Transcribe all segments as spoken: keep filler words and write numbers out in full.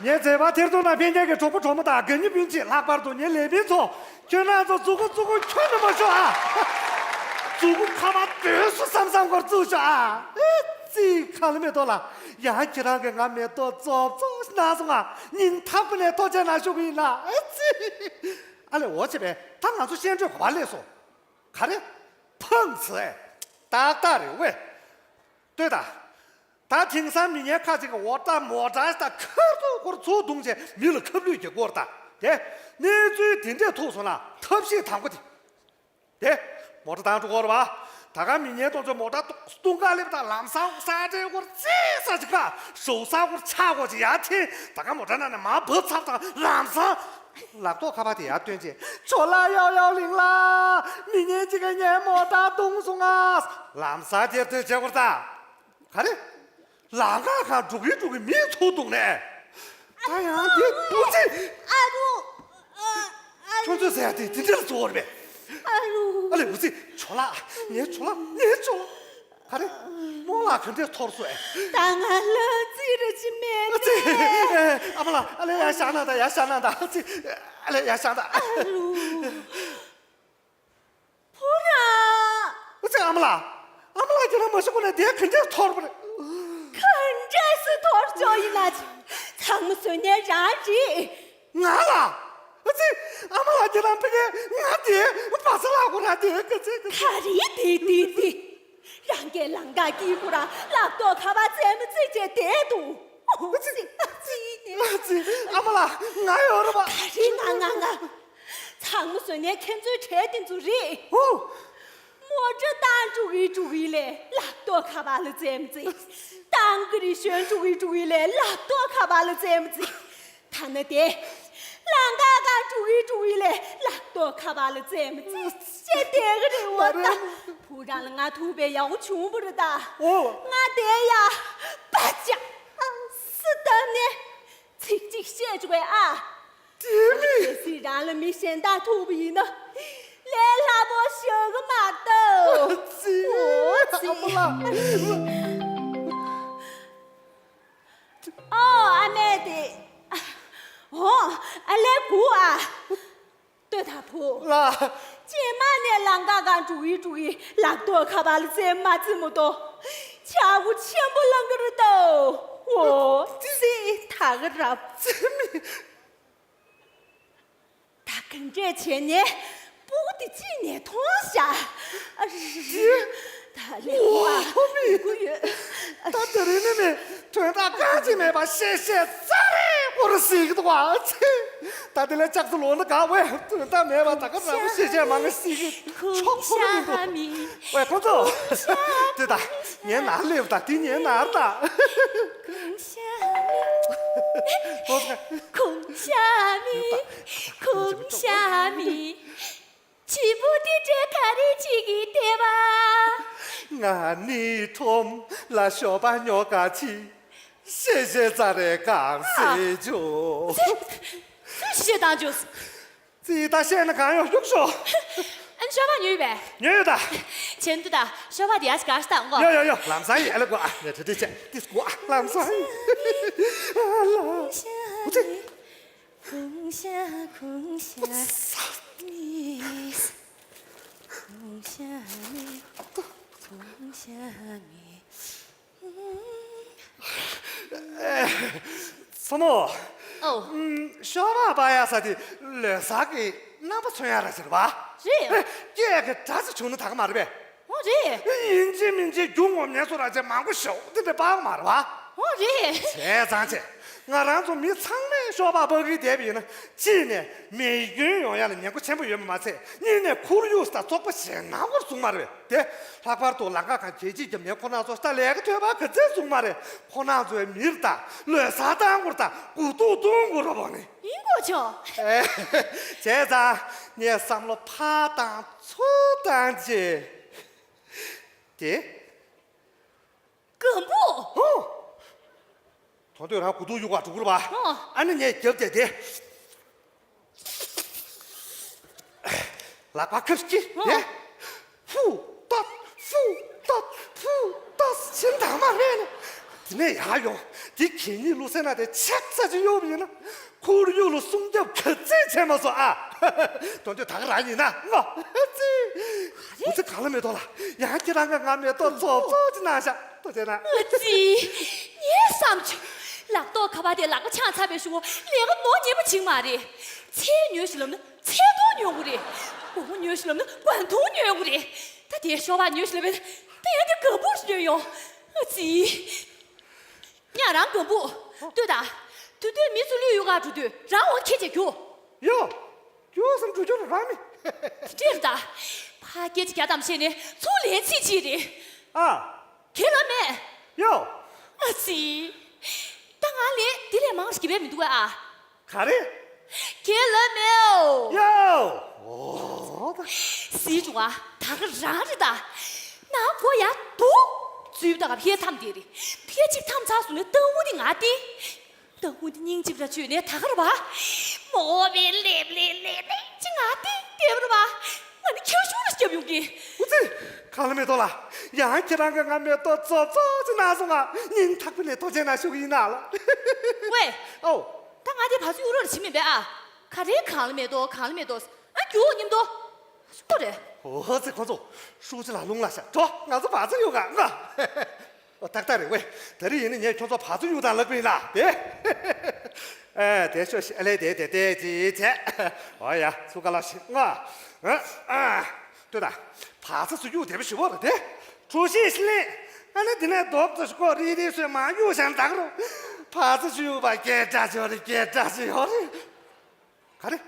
ངའི་མཛད་པ་དེར་འདུག་ན་ཕན་ཁྱེད་ཀྱི་གྲོགས་པོ་གྲོགས་མོ་དང་དགའ་ཉེ་སྤུན་མཆེད། ལྷག་པར་དུ་ངའི་ལས་མི་ཚོ། ཁྱོད་རྣམ་ཚོ་མཛུ་གུ་མཛུ་གུ་ཁྱོན་ནས་མ་ཤོར་ཨ། མཛུ་གུ་ཁ་པར་སྡོད་སུ་བསམ་བསམ་སྐོར་བཙུགས་ཤོག་ཨ། ཨེ་ཙི། ཁ་ལ་མེ་ཏོག་ལ། ཡང་ཁྱེད་རང་གིས་ང་མེ་ཏོག་ཙོག་ཙོག་གནང་སོང་ཨ། སྙིང་ཐག་པ་ནས་ཐུགས་རྗེ་གནང་ཞུ་གི་ཡིན་ལ། ཨེ་ཙི། ཨ་ལེ་འོ་ཅེ་བས་ད་ང་ཚོ་ཤན་སྤྲོད་ག་པར་སླེབས་སོང་། ག་རེ། ཕངས་ཚེ། ཏག་ཏག་རེད་ཝེ། ལྟོས་དང་། ད་དེང་སང་མི་ངན་ཁ་ཅིག་གིས་འོ་ཏ་མོ་ཏ་ཞིག་དང་ཁ་ཐུག་སྐོར་ཚུར་བརྡུངས་བྱས་མི་ལ་ཁ་བསླུས་ཀྱི་སྐོར་དང་། དེ་གནས་ཚུལ་དེ་འདྲས་ཐུག་སོང་ན་ཐབས་ཤེས་དང་པོ་དེ། དེ་མོ་ཏ་བཏང་འགྲོ་དགོས་རེད་བ། ད་ག་མི་ངན་སྟོང་ཚོས་མོ་ཏ་སྟོང་ག་སླེབས་དང་ལམ་སང་ས་འབྲས་སྐོར་རྩེ་ས་ཅིག་ཁ་ཞོག་ས་སྐོར་ཆ་སྐོར་ཅིག་ཡར་འཐེན། ད་ག་མོ་ཏ་ནང་ནས་མར་བབས་ཚར་དང་ལམ་སང་ལག་ཐོག་ཁ་པར་དེ་ཡར་བཏོན་བྱས་ཇོ་ལགས་ཡའོ་ཡའོ་ལིང་ལ་མི་ངན་ཅིག་གིས་ངའི་མོ་ཏ་བརྡུངས་སོང་ང་། ལམ་སང་དེར་བཏོན་བྱས་སྐོར་དང་། ག་རེ། ལམ་ཁ་ཁ་འགྲོ་གི་འགྲོ་གི་མི་ཚུར་བརྡུངས་ནས། ད་ཡང་དེ་འུ་ཚེ། ཨ་རུ། ཨ། ཨ། ཁྱོད་ཚོས་ཟེར་ཡ་དེ་དེ་འདྲ་ལ་བཟོ་བ་རེད་པས། ཨ་རུ། ཨ་ལེ་འུ་ཚེ་ཇོ་ལགས། ངའི་ཇོ་ལགས། ངའི་ཇོ་ལགས། ག་རེ། རྨོ་ལགས་ག་འདྲས་འཐོར་སོང་ཨེ། ད་ང་ལ་རྩིས་ར་ཅི་མེད་ཨ་ཙི། པས། ཨ་མ་ལགས་ཨ་ལེ་ཡར་བཞག་གནང་དང་། ཡར་བཞག་གནང་དང་། ཨ་ཙི། ཨ་ལེ་ཡར་བཞག་དང་། ཨ་རུ། བུ་ར། ཨ་ཙི། ཨ་མ་ལགས། ཨ་མ་ལགས་ཁྱེད་རང་མ་ཤི་གོང་ནས་དེ་ག་འདྲས་འཐོར་བ་རེད། ག་འདྲས་སེ་འཐོར་ཆོག་ཡིན་ན། ཚང་མ་བཟོས་ནས་རང་རེད། ང་ལ། ཨ་ཙི། ཨ་མ་ལགས་ཁྱེད་རང་ཕ་གིར་ང་དེ་བ་ས་ལ་གོ་ར་དེ་ག་ཚད་ག་ཚད། ག་རེ་དེ་དེ་དེ། རང་གིས་ལང་ཀ་དཀྱིལ་འཁོར་ལ་ལག་ཐོག་ཁ་པར་རྩེད་མོ་རྩེ་བྱས་བསྡད་འདུག་ཨ་ཙི། ཨ་ཙི། ཨ་ཙི། ཨ་མ་ལགས་ང་ཡོད་རེད་པ། ག་རེ་ང་ང་ང་། ཚང་མ་བཟོས་ནས་ཁྱེད་ཚོའི་གྲས་དེ་ཚོ་རེད། ཧུ། མོ་ཊ་བཏང་འགྲོ་གི་འགྲོ་གི་ལས་ལག་ཐོག་ཁ་པར་ལ་རྩེད་མོ་རྩེ། ཏང་ཀི་རི་ཞོན་འགྲོ་གི་འགྲོ་གི་ལས་ལག་ཐོག་ཁ་པར་ལ་རྩེད་མོ་རྩེ། ཐ་ན་དེ། ལང་ཀ་གང་འགྲོ་གི་འགྲོ་གི་ལས་ལག་ཐོག་ཁ་པར་ལ་རྩེད་མོ་རྩེ་བྱས་བསྡད་གི་རེད་འོ་ད། བུ་རང་ལ་ང་ཐུག་པའི་ཡག་པོ་བྱུང་བ་རེད་ད། ཨོ། ང་དེ་ཡ། པ་ཅག་སི་ད་ནས། ཚིག་གཅིག་བཤད་བཅུག་པས་ཨ། དེ་མིན། གལ་སྲིད་རང་ལ་མི་གཞན་དག་ཐུག་པ་ཡིན་ན། ལས་སླ་པོ་ཞིག་མ་གཏོགས། ཙི། ཨོ་ཙི། ཨ་མ་ལགས། ཨོ་ཨ་མས་དེ། ཨོ་ཨ་ལས་དགུ་ཨ། ལྟོས་དང་བུ། ལགས། རྗེས་མ་ནས་ལང་ཀ་གང་འགྲོ་གི་འགྲོ་གི་ལག་ཐོག་ཁ་པར་ལ་རྩེད་མ་རྩེ་མ་གཏོགས། ཆག་སྒོ་ཆེན་པོ་ལང་གི་རེད་དོ། འོ་ཙི་ད་ག་རབ། ཙི་མི། ད་ག་འདྲས་བྱས་ནས་སྤུ་གུ་དེ་ཅི་ནས་མཐོང་བཞག་ཨ་རི། ད་ལས་ཨོ་ཨ་ཧོ་མི། སྤུ་གུ་ཡོད། ད་དེ་རིང་ནི་ནི་དོན་དག་གང་ཅི་མེད་པ་བཤད་བཤད་རྩ་རེ་བོར་ཟིག་འདུག་བ་ཚེ། ད་དེ་ལས་ལྕགས་སུ་ལོག་ན་དགའ་བས། དོན་དག་མེད་པ་ད་ག་རང་བཤད་བཤད་མང་ང་ཟིག་ཆོག་ཁོ་ན་མི་འདུག་ཝེ་ཁོང་ཚོ། དེ་ད་ངའི་ནང་སླེབས་ད། དེ་ངའི་ནང་ད། ཁོང་ཤ་མི། ཁོང་ཤ་མི། ཁོང་ཤ་མི། བྱིས་པོ་འདི་འདྲའི་ག་རེ་བྱེད་ཀྱི་བསྡད་པ། ང་ནི་ཁྲོམ་ལ་ཞོགས་པ་ཉོ་ག་ཕྱིན། ཤེས་ཤེས་ཙ་རེ་གང་ཟེར་བྱུང་། སུས་ཤེས་བཏང་བྱུང་། ཙི་ད་ཤེས་ན་གང་ཡོང་གཡུག་ཤོག་ཨ་ནི་ཞོགས་པ་ཉོས་པས། ཉོས་ཡོད་ད། ཆེན་དུ་ད་ཞོགས་པ་དེ་ཡ་ཞིག་ག་ཞིག་ད་ངོ་། ཡོ་ཡོ་ཡོ། ལམ་སང་ཡིན། ཨ་ལ་གོ་ཨ་ནི་དེ་དེ་ཆེ་ཏིས་གོ་ཨ་ལམ་སང་ཡིན། ཨ་ལ། ཨུ་ཙི། གུང་ཤ་གུང་ཤ་མི། གུང་ཤ་མི། གུང་ཤ་མི། ཚ་མོ། ཨོ། ཨུམ། ཞོགས་པ་པ་ཡ་ས་དེ་ལོ་གསར་གི་རྣམ་པ་མཚོན་ཡ་ར་ཟེར་བ། རེད། ཨེ། སྐད་གི་སྒྲ་ཅིག་བྱུང་ན་ད་ག་མ་རེད་པས། ཨོ་རེད། ཡིན་གཅིག་མིན་གཅིག་རྒྱུ་ངོམ་ནས་ཚོ་ར་ཅན་མང་པོ་ཞོག་དེ་འདྲ་པག་མ་རེད་བ། ཨོ་རེད། བྱས་ཙང་ཆེ། ང་རང་ཚོ་མི་ཚང་མས་ཞོགས་པ་པ་གི་བསྡད་པ་ཡིན་ན་གཅིག་ནས་མེ་སྐྱོན་ཡོང་ཡ་ལ་ཉེན་ཁ་ཆེན་པོ་ཡོད་པ་མ་ཚད་གཉིས་ནས་ཁོར་ཡུག་ད་བཙོག་པ་ཞེ་ན་བོར་བཟུང་མ་རེད་པས། དེ་ལྷག་པར་དུ་ལམ་ཁ་གང་བརྗེད་བརྗེད་རྒྱབ་ནས་ཁོ་རང་ཚོ་ལྟ་ལས་ཀ་ཐོས་པ་ག་ཚད་བཟུང་མ་རེད། ཁོ་རང་ཚོའི་མིར་ད་ལོས་ས་བཏང་སྐོར་ད་དགུ་ཐུག་བཏུང་དགོས་རོ་བ་ནི། ཡིན་གོ་ཆོ། བྱས་ཙང་ངས་བསམ་བློ་ཕར་བཏང་ཚུར་བཏང་བྱས། དེ། སྒམ་པོ། ཧོ། དོན་དུ་རང་དགུ་ཐུག་གཡུག་ག་འགྲོ་གི་རེད་པ། ཨོ། ཨ་ནི་ངས་རྒྱབ་བསྡད་དེ། ལག་པ་ཁབ་ཀྱི་ཨོ། ཡེ། ཧྥུ་ཏོད་ཧྥུ་ཏོད་ཧྥུ་ཏོད་ཕྱིན་དང་མ་རེད་ནི། དེ་ནས་ཡར་ཡོང་ དེ་གད་སྙིགས་བླུགས་སའི་ནང་དེ་ཆབ་ས་ཅིག་གཡུགས་པ་ཡིན་ན། ཁོར་ཡུག་ལ་སྲུང་སྐྱོབ་ག་ཚད་བྱས་མ་སོང་ཨ། འགྲོ་འདོད་ད་ག་རང་ཡིན་ན་ང་ཙི། འུ་ཚོ་གང་ལ་མེ་ཏོག་ལ། ཡང་ཁྱེད་རང་གིས་ང་མེ་ཏོག་རྫོབ་རྫོབ་ཅིག་གནང་ཤག་ཐུགས་རྗེ་གནང་། ཨ་ཙི། ངས་བསམ་བྱུང་། ལག་ཐོག་ཁ་པར་དེ་ལག་པ་འཆང་ཚར་བའི་གཞུག་གུ་ལས་ཀ་ནོར་ཉེན་པོ་བྱེད་མ་རེད། ཚལ་ཉོས་ཤིག་ལབ་ན་ཚལ་ཐུང་ཉོ་དགོས་རེད། སྒོར་མོ་ཉོས་ཤིག་ལབ་ན་སྒོར་ཐུང་ཉོ་དགོས་རེད། ད་དེ་ཤོ་སྦག་ཉོས་ཤིག་ལབ་ན་ད་ཡང་དེ་ག་པུར་ཉོས་ཡོང་། ཨ་ཙི། ཉ་རང་གམ་བུ། ལྟོས་དང་། དུས་དུས་མི་ཚོ་ལུས་ཡོད་ག་འགྲོ་དུས་རང་འོ་ཁྱེད་ཀྱིས་རྒྱུག་ཡོ། རྒྱུག་བསམ་འགྲོ་རྒྱུ་རང་མི། དེ་འདྲས་རེད་ད། ཕ་སྐད་ཅིག་རྒྱག་ཙམ་བྱས་ནས་ཚུར་ལན་ཚིག་གཅིག་རེད། ཨ། ཁྱེད་ལ་མེད། ཡོ། ཨ་ཙི། ད་ང་ལས་དེ་ལས་མང་ཞིག་བས་མི་འདུག་ཨ། ག་རེ། ཁྱེད་ལ་མེའོ། ཡོ། ཨོ། སྲིད་བྱུང་ཨ། ད་ག་རང་རེད་ད། ནང་སྒོ་ཡར་འདུག་འཛུལ་ད་ག་ཕྱི་མཐའ་མ་དེ་རེད། ཕྱི་གཅིག་མཐའ་མ་ཚར་སོང་ནས་སྟག་མོ་དེ་ང་སྟེ། སྟག་མོ་དེ་སྙིང་རྗེ་པོ་ར་བཅོས་ནས་ད་ག་རེད་པ། མོ་བའི་ལེབ་ལེབ་ལེབ་ལེབ་ཅིག་ང་སྟེ་བསྡད་པ་རེད་པ། ང་ནི་ཁྱོད་ཤུགས་ར་སྐྱབས་ཡོང་གི། ཨུ་ཙི། གང་ལ་མེ་ཏོག་ལ། ཡང་ཁྱེད་རང་གིས་ང་མེ་ཏོག་རྫོབ་རྫོབ་ཅིག་གནང་སོང་ང་། སྙིང་ཐག་པ་ནས་ཐུགས་རྗེ་གནང་ཞུ་གི་ཡིན་ན་ལ། ཝེ། ཨོ། ད་ང་དེ་བ་ཚོ་གཡུག་རོགས་ལ་བྱེད་མིན་པས་ཨ། ག་རེ་གང་ལ་མེ་ཏོག་གང་ལ་མེ་ཏོག་ཨ་རྒྱུག་མཉམ་དུ། སུ་རེད། ཨོ་ཙི་ཁོ་ཚོ། ཧྲུའུ་ཅི་ལགས་རླུང་ལ་ཤ་འགྲོ། ང་ཚོ་བ་ཚོ་གཡུག་ག་ང་། ཨོ་ཏག་ཏག་རེད་ཝེ། དེ་རིང་ཡིན་ན་ངས་ཁྱོད་ཚོ་བ་ཚོ་གཡུག་དང་ལབ་པ་ཡིན་ལ་དེ། ཨེ་དེ་ཤོ་ཤི་ཨ་ལེ་དེ་དེ་དེ་ཅི་བྱས། ཨོ་ཡ་ཚུགས་ཀ་ལ་ཤི་ང་། ཨ་ཨ། ལྟོས་དང་། བ་ཚོ་ཚོ་གཡུག་དེ་བ་ཞི་བོ་རེད་དེ། གྲོ་ཞིབ་ཤི་ལེན། ཨ་ནི་དེ་ནས་རྡོབ་ཙམ་ཞིག་ཁོ་རི་རི་སོས་མ་གཡུག་བཞག་ན་ད་ག་རུ། བ་ཚོ་ཚོ་གཡུག་པ་སྐད་གྲགས་ཆེ་བ་རེད། སྐད་གྲགས་ཆེ་བ་རེད། ག་རེ།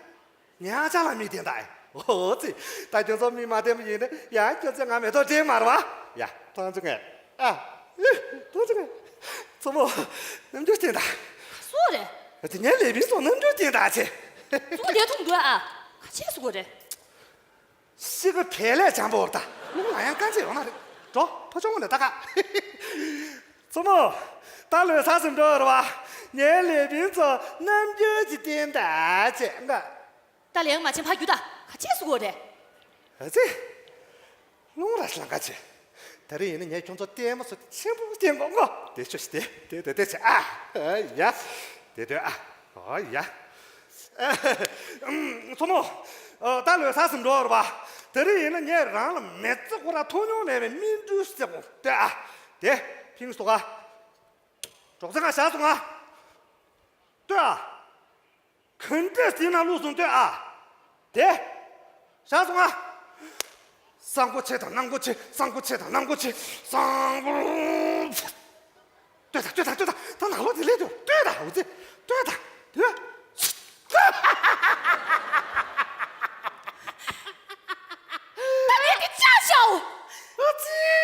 ཉག་ཆ་ལ་མི་བསྟན་ད་ཨེ། ཨོ་ཙི། ད་ཁྱོད་ཚོ་མི་མ་བསྟན་པ་ཡིན་ན་ཡང་ཁྱོད་ཚོས་ང་མེ་ཏོག་སྤྲད་མ་རེད་བ། ཡ་ཐང་ཆུ་ངས། ཨ། ཐང་ཆུ་ངས། མཚོ་མོ། རྣམ་འགྱུར་བསྟན་ད། སུ་རེད། དེ་ངའི་ལས་བིན་ཚོ་རྣམ་འགྱུར་བསྟན་ད་ཆེ། ཚུགས་དེ་ཐུང་འདུག་ཨ། ག་ཆེ་སུ་གོ་རེད། ཤི་གི་བལ་ལས་འཇམ་པོ་བར་ད། རླུང་ལ་ཡང་དཀའ་ཚེགས་ཡོང་ན་རེད། འགྲོ་ཕོ་ཆུང་ངུ་ནས་ལྟ་ག་མཚོ་མོ། ད་ལོས་ས་ཟིན་འགྲོ་རེད་བ། ངའི་ལས་བིན་ཚོ་རྣམ་འགྱུར་གྱི་བསྟན་ད་ཆེ་ང་། ད་ལེགས་མ་བྱེད་ཕ་རྒྱུད་ད་ག་ཆེ་སུ་གོ་རེད། ཨ་ཙི། རླུང་ར་ལང་ཀ་ཆེ། ད་རེས་ཡིན་ན་ངས་ཁྱོད་ཚོ་ལྟད་མོ་སོ་ཆེན་པོ་བསྟན་གོ་ངོ་། དེ་ཆོ་ཞིག་དེ་དེ་དེ་དེ་ཆེ་ཨ། ཨ་ཡ། དེ་དེ་ཨ། ཨ་ཡ། མཚོ་མོ། ད་ལོས་ས་ཟིན་འགྲོ་རེད་བ། ད་རེས་ཡིན་ན་ངས་རང་ལ་མེ་ཙི་ཁོ་ར་མཐོང་མྱོང་མེད་པའི་སྨིན་སྤྲུལ་སེ་གོ་དེ་ཨ། དེ་ཕིང་སོ་ག་གྲོགས་ཚེ་ང་བཞག་སོང་ང་། ལྟོས་ཨ། ག་འདྲས་དེ་ན་ལུས་སོང་ལྟོས་ཨ། དེ། བཞག་སོང་ཨ། སང་གོ་ཆེ་དང་ནང་གོ་ཆེ། སང་གོ་ཆེ་དང་ནང་གོ་ཆེ། སང་གོ། ལྟོས་ད་ལྟོས་ད་ལྟོས་ད་ད་ནང་ལོགས་དེ་ལས་ལྟོས་ལྟོས་ད་འུ་ཚེ་ལྟོས་ད་དེ། ད་ལས་དེ་ཅག་ཤའོ། འུ་ཚེ།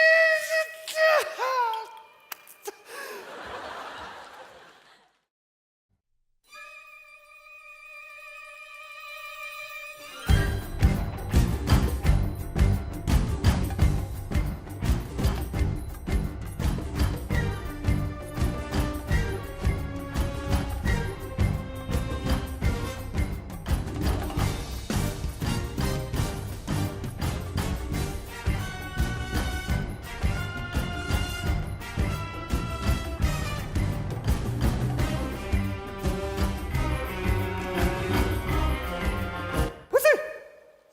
བུ་སི།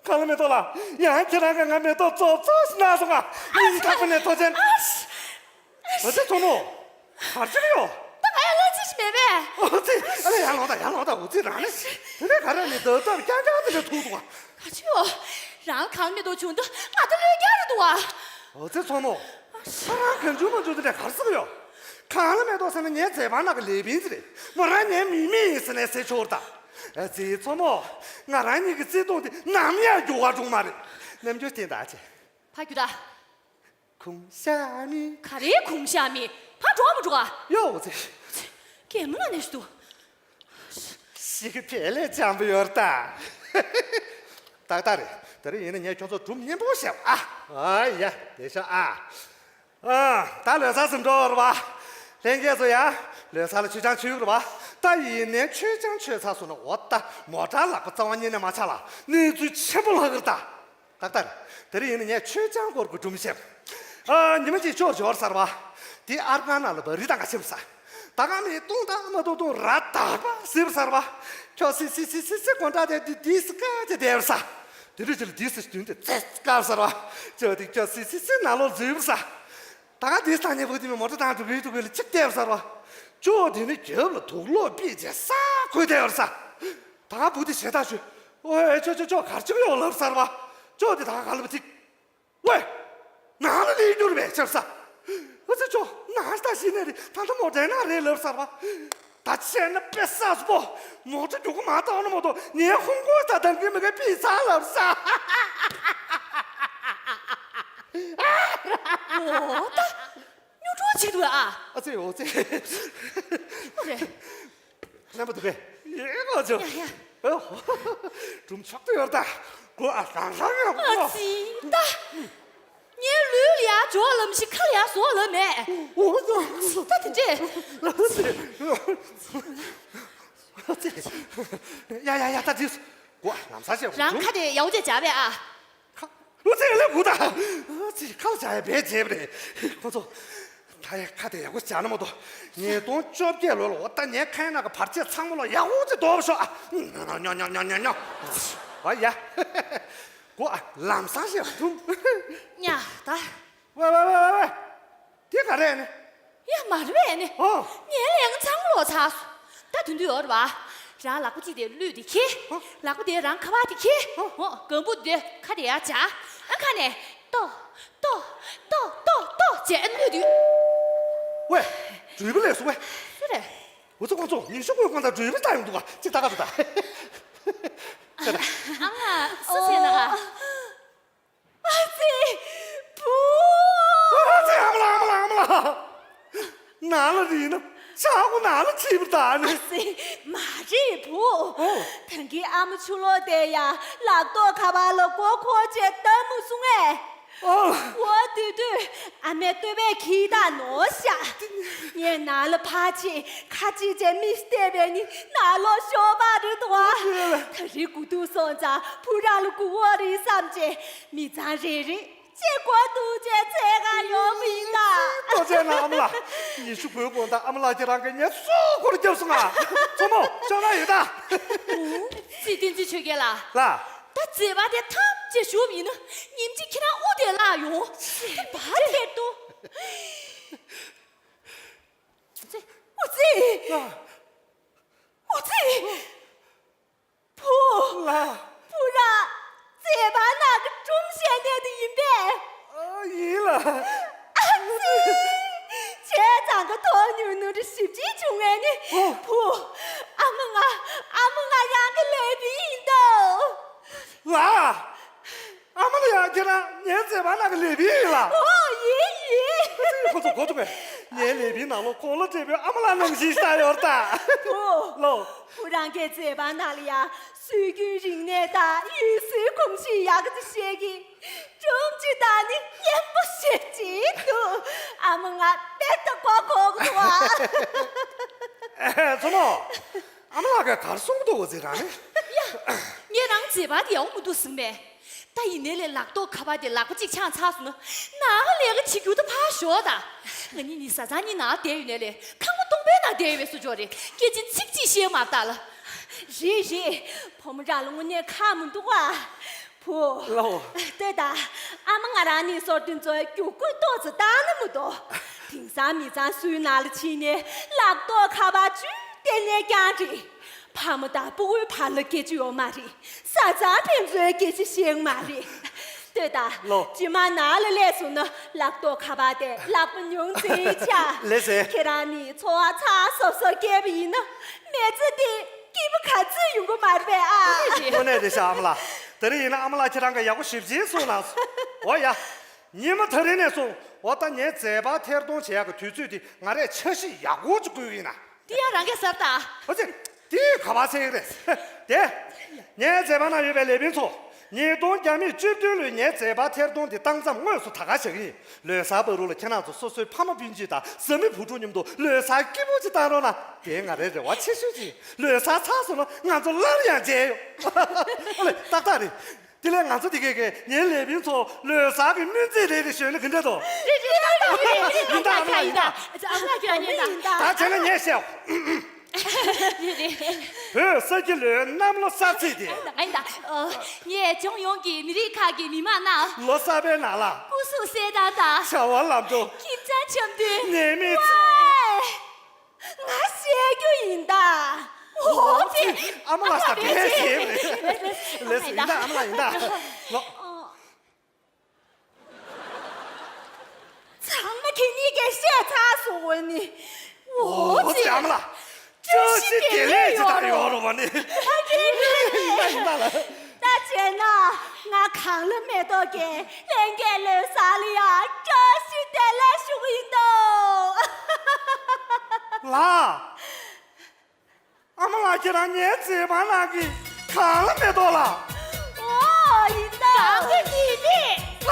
གང་ལ་མེ་ཏོག་ལ། ཡང་ཁྱེད་རང་གིས་ང་མེ་ཏོག་རྫོབ་རྫོབ་ཞིག་གནང་སོང་ང་། སྙིང་ཐག་པ་ནས་ཐུགས་རྗེ། ཨ་ཙི་མཚོ་མོ། ག་རེ་བྱེད་ཀྱི་ཡོད། ད་ང་ཡང་གླ་རྩི་ཞིག་མེད་པས། ཨོ་ཙི། ཨ་ལས་ཡར་ལོངས་དང་ཡར་ལོངས་དང་འུ་ཙི་རང་ནི། དེ་ནས་ག་རེ་ནི་རྡབ་རྡབ་རྐྱང་རྐྱང་དེ་འདྲ་ཐུག་འདུག་ག་ག་ཅི་ཡོད། རང་གང་མེད་དོ་བྱུང་དུས་ང་ད་ལོས་རྒྱག་རེད་འདུག་ག་ཨོ་ཙི་མཚོ་མོ། ཁྱེད་རང་གང་བྱུང་མང་བྱུང་དེ་འདྲ་ག་རེ་ཟེར་གྱི་ཡོད། གང་ལ་མེ་ཏོག་ཟེར་ན་ངའི་མཛེས་པ་ནག་གི་ལས་བིན་ཙི་རེད། མོ་རང་ངའི་མི་མི་ཡིན་ཟེར་ནས་ཟེར་ཆོག་རེད་ད། ཨ་ཙི་མཚོ་མོ། ང་རང་གཉིས་ཀྱི་བརྩེ་དུང་དེ་ནམ་ཡང་འགྱུར་བ་འགྲོ་མ་རེད། རྣམ་འགྱུར་བསྟན་ད་ཅེ། ཕ་རྒྱུད་ད། གུང་ཤ་མི། ག་རེ་གུང་ཤ་མི། ཕ་འགྲོ་མི་འགྲོ་ག་ཡོ་ཙི། གད་མོ་ན་ནས་སུ། ཤི་གི་ཕལ་ལས་འཇམ་པོ་ཡོད་ད། ཏག་ཏག་རེད། དེ་རིང་ཡིན་ན་ངས་ཁྱོད་ཚོ་སྒྲུང་སྙན་པོ་བཤད་པ་ཨ། ཨ་ཡ་དེ་ཤ་ཨ། ཨ་ད་ལོས་ས་ཟིན་འགྲོ་རེད་བ། ལྷན་རྒྱས་ཚོ་ཡ། ལོས་ས་ལ་མཆོད་ཆང་མཆོད་རེད་བ། ད་ཡིན་ནའི་མཆོད་ཆང་མཆོད་ཚར་སོང་ན་འོ་ད་མོ་ཊ་ལག་པ་རྩ་བ་ཉིད་ནས་མ་ཆགས་ལ་གནས་ཚུལ་ཆེན་པོ་ལྷག་གི་རེད་ད། ཏག་ཏག་དེ་རིང་ཡིན་ན་ངས་མཆོད་ཆང་སྐོར་གྱི་སྒྲུང་བཤད། ཨ་ཉི་མ་གཅིག་ཕྱོགས་འབྱོར་ཚར་བ། དེ་ཨར་ཁང་ནང་ལ་བ་རི་དང་ག་ཕྱིན་ས། ད་ག་མི་ཏུང་ཏ་མ་ཏུང་ཏུང་ར་དག་པ་སིབ་སར་བ། ཁྱོད་སི་སི་སི་སི་སི་ཀོན་ཏྲ་དེ་དི་དི་སི་ཀ་ཅེ་དེབ་ས། དེ་རུ་ཅི་ལ་དི་སི་དུན་དེ་ཙེ་ཀ་སར་བ། ཁྱོད་དེ་ཁྱོད་སི་སི་སི་ན་ལོ་ཛིབ་ས། ད་ག་དི་སྟ་ཉེ་བུ་དེ་མི་མོ་ཏ་དང་དུ་བི་དུ་བི་ལ་ཅིག་དེབ་སར་བ། ཁྱོད་དེ་ནི་རྒྱབ་ལ་དུག་ལོག་པི་ཅེ་ས་ཁོས་དེབ་ས། ད་ག་བུ་དེ་ཞེ་ད་ཞུ། ཨོ་ཨེ་ཁྱོད་ཁྱོད་ཁྱོད་གར་ཅིག་ཡོང་ལབ་སར་བ། ཁྱོད་དེ་ད་ག་ག་ལབ་ཐིག་ཝེ། ནང་ལ་ལས་འགྱུར་བས་ཆབ་ས། ཨ་ཙི་ཅོ། ནང་ལྟ་ཞིག་ནས་རེད། ད་ལྟ་མོ་དྲན་ན་རེད་ལབ་ས་ར། ད་ཆེ་ན་དཔེ་ས་སུ་པོ། མོ་ཏྲ་རྒྱུག་མ་བཏང་ན་མོ་ཏོ་ངའི་ཧོང་ཀོང་ད་དང་གི་མི་ག་པི་ཚ་ལབ་ས། འོ་ད། ཉུ་གྲོ་ཅིག་འདུག་ཨ། ཨ་ཙི་འོ་ཙི། ཨོ་རེད། རྣམ་པ་འདུག་གས། ཡེ་ང་ཚོ། ཡ་ཡ། ཨོ། སྒྲུང་ཆགས་ཏུ་ཡོད་ད། གོ་ཨ་སང་སང་ཡོད་གོ། ཨ་ཙི་ད། ངའི་ལུས་ལ་ཡ་འཇོག་ལམ་ཞིག་ཁ་ལ་ཡ་བཟོ་ལམ་མེད། ཨོ་ཙི། ད་དེ་འདྲས། ཨ་ཙི། ཨ་ཙི། ཡ་ཡ་ཡ་ད་དེ། གོ་ཨ་ལམ་སང་ཞིག་རང་ཁ་དེ་ཡའུ་ཅེ་བྱ་བས་ཨ། ཁ། ཨུ་ཚེ་ལེ་གུ་ད། ཨུ་ཚེ་ཁ་ལ་བྱ་ཡ་བེད་བྱེད་པ་རེད། ཁོ་ཚོ། ད་ཡ་ཁ་དེ་ཡག་པོ་བྱ་ན་མ་གཏོགས། ཉིས་སྟོང་བཅོ་བརྒྱད་ལོ་ལ་འོ་ད་ངའི་ཁ་ཡ་ན་གི་བར་ཆད་ཚང་མ་ལ་ཡག་པོ་ཅིག་འདོགས་ཤོག་ཨ། ཉོ་ཉོ་ཉོ་ཉོ་ཉོ། ཨ་ཡ། གོ་ཨ་ལམ་སང་ཞིག་ཐུམ། ཉ་ད། ཝེ་ཝེ་ཝེ་ཝེ་ཝེ། དེ་ག་རེ་ནི། ཡ་མ་རེད་ནི། ཨོ། ངའི་ལས་ཀ་ཚང་མ་ལོག་ཚར་སོང་། ད་དུས་འདི་ཡོད་རེད་བ། རང་ལག་པ་གཅིག་དེ་གླུད་དེ་ཁྱེར། ཨོ། ལག་པ་དེ་རང་ཁ་པར་དེ་ཁྱེར། ཨོ། ཨོ་སྒམ་པོ་དེ་ཁ་དེ་ཡར་བྱ། ཨ་ཁ་ནས་ཏོ། ཏོ། ཏོ་ཏོ་ཏོ་བྱས་གླུད་དུས། ཝེ། འགྲུལ་པ་ལས་སོང་ཝེ། སུ་རེད། འུ་ཚོ་ཁོང་ཚོ་ཉི་ཤུ་དགུའི་གོང་ད་འགྲུལ་པ་ལྟ་ཡོང་འདུག་ག་གཅིག་ལྟ་ག་འདུག་ད། ཨ་ང་སུ་བྱས་ན་ག་ཨ་ཙི། བུ། ཨ་ཙི། ཨ་མ་ལགས། ཨ་མ་ལགས། ཨ་མ་ལགས། ནང་ལ་རིལ་ན་ཆག་སྒོ་ནང་ལ་ཁྲིད་པ་ད་ནི། ཨ་ཙི། མ་རེད་བུ། ཨོ། ད་གིན་ཨ་མ་ཆུ་ལོག་དེ་ཡ་ལག་ཐོག་ཁ་པར་ལ་མགོ་འཁོར་བྱས་བཏང་མ་སོང་ངས། ཨོ། འོ་དེ་དུས་ཨ་མས་ལྟོས་པས་ཁྱི་དག་ནོར་ཤག་ངས་ནང་ལ་ཕར་ཕྱིན་ཁ་ཕྱིས་བྱས་མིག་བལྟས་པས་ནི་ནང་ལོགས་ཤོག་པ་རེད་དོ། ད་རེས་དགུ་ཐུག་སོང་ཙང་བུ་རང་ལ་མགུ་འོག་རེད་བསམ་བྱས། མི་ཚང་རེ་རེ་ཅེས་གོ་འདུག་ཅེས་འཚོལ་ག་ཡོང་བ་ཡིན་ད། ལྟོ་ཆས་ན་ཨ་མ་ལགས། ཉི་ཤུ་དགུའི་གོང་ད་ཨ་མ་ལགས་ཁྱེད་རང་གིས་ངའི་སྲོག་ཁོ་ར་བརྒྱབ་སོང་ང་། མཚོ་མོ་ཤོག་ན་ཡོད་ད། ཨུ། ཚེ་བསྟན་འཛིན་ཆོས་རྒྱལ་ལགས། ལགས། ད་མཛད་པ་དེ་ཐམས་ཅད་ཞུ་བ་ཡིན་ན་ཉིན་གཅིག་ཁྱེད་རང་དབུ་དེ་བརླག་ཡོང་། ཅེས་པ་དེ་ཏོ། ཨུ་ཙི། ཨུ་ཙི། ལགས། ཨུ་ཙི། བུ། ལགས། བུ་ར། མཛེས་པ་ནག་གི་སྒྲུང་བཤད་གནས་དེ་ཡིན་པས། ཨ། ཡིན་ལགས། ཨ་ཙི། བྱས་ཙང་གི་ཐོག་ཉུང་ཉུང་རེ་ཞིབ་དཔྱད་བྱུང་ངས་ནི། ཨོ། བུ། ཨ་མ་ང་། ཨ་མ་ང་རང་གི་ལེ་བི་ཡིན་ཏོ། ལགས། ཨ་མ་ལགས་ཡ། ཁྱེད་རང་ངའི་མཛེས་པ་ནག་གི་ལེ་བི་ཡིན་ལགས། ཨོ་ཡིན་ཡིན། ཁོ་ཚོ་གོ་ཐུབ་པས། ངའི་ལེ་བིའི་ནང་ལོགས་གོང་ལོ་བགྲེས་པོའི་ཨ་མ་ལགས་ནང་བཞིན་ཤར་ཡོད་ད། བུ། ལོ། བུ་རང་གི་མཛེས་པ་ནག་ལ་ཡ་སྲོལ་རྒྱུན་རིག་གནས་དང་ཡུལ་སྲོལ་གོམས་གཤིས་ཡག་གི་བཤད་ཀྱི། སྒྲུང་ཅིག་དང་ནི་སྙན་པོ་བཤད་ཀྱི་འདུག་ཨ་མ་ང་དཔེ་ལྟ་གོ་གོ་གི་འདུག་ཨ། ཨེ། མཚོ་མོ། ཨ་མ་ལགས་ཀྱིས་ག་རེ་གསུང་གི་འདུག་འོ་ཙི་རང་ནི། ཡ། ངས་རང་མཛེས་པ་དེ་ཡག་མི་འདུག་ཟིན་མས། ད་ཡིན་ནའི་ལས་ལག་ཐོག་ཁ་པར་དེ་ལག་པ་གཅིག་འཆང་ཚར་སོང་ན་ནང་ལས་ཀ་བྱེད་རྒྱུ་ད་ཕར་ཞོག་ད། ང་གཉིས་ནི་བཟའ་ཚང་གཉིས་ནང་བསྡད་ཡོད་ནའི་ལས་ཁང་པ་སྟོང་པའི་ནང་བསྡད་ཡོད་པའི་བཟོ་ཅོག་རེད། སྐད་ཆ་ཚིག་གཅིག་བཤད་མ་བཏང་ལ། རེད་རེད། བུ་མོ་རང་ལ་དངོས་གནས་ཁག་མི་འདུག་ཨ། བུ། ལའོ། ལྟོས་དང་། ཨ་མ་ང་རང་གཉིས་སོར་དུ་འཛོལ་རྒྱུག་ཁུག་ཏོག་ཙམ་བཏང་ན་མི་འདུག་དེང་སང་མི་ཚང་སུའི་ནང་ལ་ཕྱིན་ནས་ལག་ཐོག་ཁ་པར་བཅུད་བལྟས་ནས་ཀྱང་རེད། ཕ་མ་དང་སྤུ་གུའི་བར་ལ་སྐད་ཆ་ཡོད་མ་རེད། བཟའ་ཚང་ཕན་ཚུན་སྐད་ཆ་བཤད་མ་རེད། ལྟོས་དང་། ལོ། ཕྱི་མ་ནང་ལ་སླེབས་སོང་ན་ལག་ཐོག་ཁ་པར་དེ་ལག་པ་ཉུང་ཙིག་ཆགས། ལགས་སེ། ཁྱེད་རང་ནི་འཚོ་བ་ཚགས་ཚུད་ཚུད་སྐྱེལ་བ་ཡིན་ན་མི་ཚེ་འདི་སྐྱིད་པོ་ག་ཚོད་ཡོང་གི་མ་རེད་པས་ཨ། དངོས་གནས་རེད་ཤག་ཨ་མ་ལགས། དེ་རིང་ཡིན་ན་ཨ་མ་ལགས་ཁྱེད་རང་གིས་ཡག་པོ་ཞིབ་དཔྱད་གསུངས་གནང་སོང་། འོ་ཡ། ཉི་མ་དེ་རིང་ནས་བཟུང་འོ་ད་ངའི་མཛད་པ་ཐེར་གཏོང་བྱེད་ཡག་གི་དུས་ཚོད་འདི་ང་རས་འཆར་གཞི་ཡག་པོ་ཅིག་བསྐུལ་གི་ཡིན་ན། འདི་ཡང་རང་གིས་གསར་ལྟ། ཨོ་ཙི། འདི་ག་པར་ཟེར་གི་རེད། དེ། ངའི་མཛད་པ་ནང་ཡོད་པའི་ལས་དཔོན་ཚོ། ཉིས་སྟོང་བརྒྱ་མེད་བཅུ་བདུན་ལོའི་ངའི་མཛད་པ་ཐེར་གཏོང་འདི་བཏང་མཚམས་དངོས་སུ་ད་ག་བཞག་གི་ཡིན། ལོ་གསར་བར་དུ་ལ་ཁྱེད་རང་ཚོ་སོ་སོའི་ཕ་མ་སྤུན་མཆེད་དང་བཟའ་མི་བུ་ཕྲུག་མཉམ་དུ་ལོ་གསར་སྐྱིད་པོ་ཅིག་བཏང་རོགས་གནང་། དེ་ང་རའི་རེ་བ་ཆེ་ཤོས་ཅིག་ཡིན། ལོ་གསར་ཚར་སོང་ན་ང་ཚོ་སླར་ཡང་མཇལ་ཡོང་། ཨ་ལེ་ཏག་ཏག་རེད། དེ་ལས་ང་ཚོ་དེ་གས་གས་ངའི་ལས་བྱེད་ཚོ་ལོ་གསར་གྱི་སྨོན་ཚིག་རེ་རེ་ཞུས་ན་ག་འདྲ་འདུག་ཡིན་ད་ཡིན་ད་ཡིན་ད་ཨ་མ་ལགས་ཡིན་ད། ཨ་མ་ལགས་ཁྱོད་ཡིན་ད། ད་བྱས་ན་ངས་བཤད། བོད་ས་སྐྱ་ལོའི་གནམ་ལོ་གསར་ཚེས་དེ། ཡིན་ད་ཡིན་ད། ངས་ལྗོངས་ཡོངས་ཀྱི་མི་རིགས་ཁག་གི་མི་མང་རྣམས་ལོ་གསར་པའི་ནང་ལ་སྐུ་གཟུགས་གསལ་ཐང་དང་བྱ་བ་ལམ་འགྲོ་ཁྱིམ་ཚང་འཆམ་མཐུན་ནད་མེད་ཚེ། ང་བཤད་རྒྱུ་ཡིན་ད། འོ་ཙི། ཨ་མ་ལགས་ས་བེད་ཤེས་རེད། ལེས་ལེས་ཡིན་ད་ཨ་མ་ལགས་ཡིན་ད། ལོ། ཚང་མ་ཁྱེད་གཉིས་ཀས་བཤད་ཚར་སོང་བ་ནི། འོ་ཙི་ཨ་མ་ལགས། བཀྲ་ཤིས་བདེ་ལེགས་ཅི་ལྟར་ཡོད་རུང་བ་ནི། ཡིན་ད་ཡིན་ད་ལགས། ད་བྱས་ན་ང་གངས་ལྷ་མེ་ཏོག་གི་ལྷན་རྒྱས་ལོ་གསར་ལ་ཡང་བཀྲ་ཤིས་བདེ་ལེགས་ཞུ་གི་ཡིན་ད། ལགས། ཨ་མ་ལགས་ཁྱེད་རང་ངའི་མཛེས་མ་ནང་གི་གངས་ལྷ་མེ་ཏོག་ལགས། འོ་ཡིན་ད། གངས་ཀྱི་ཉི་མ།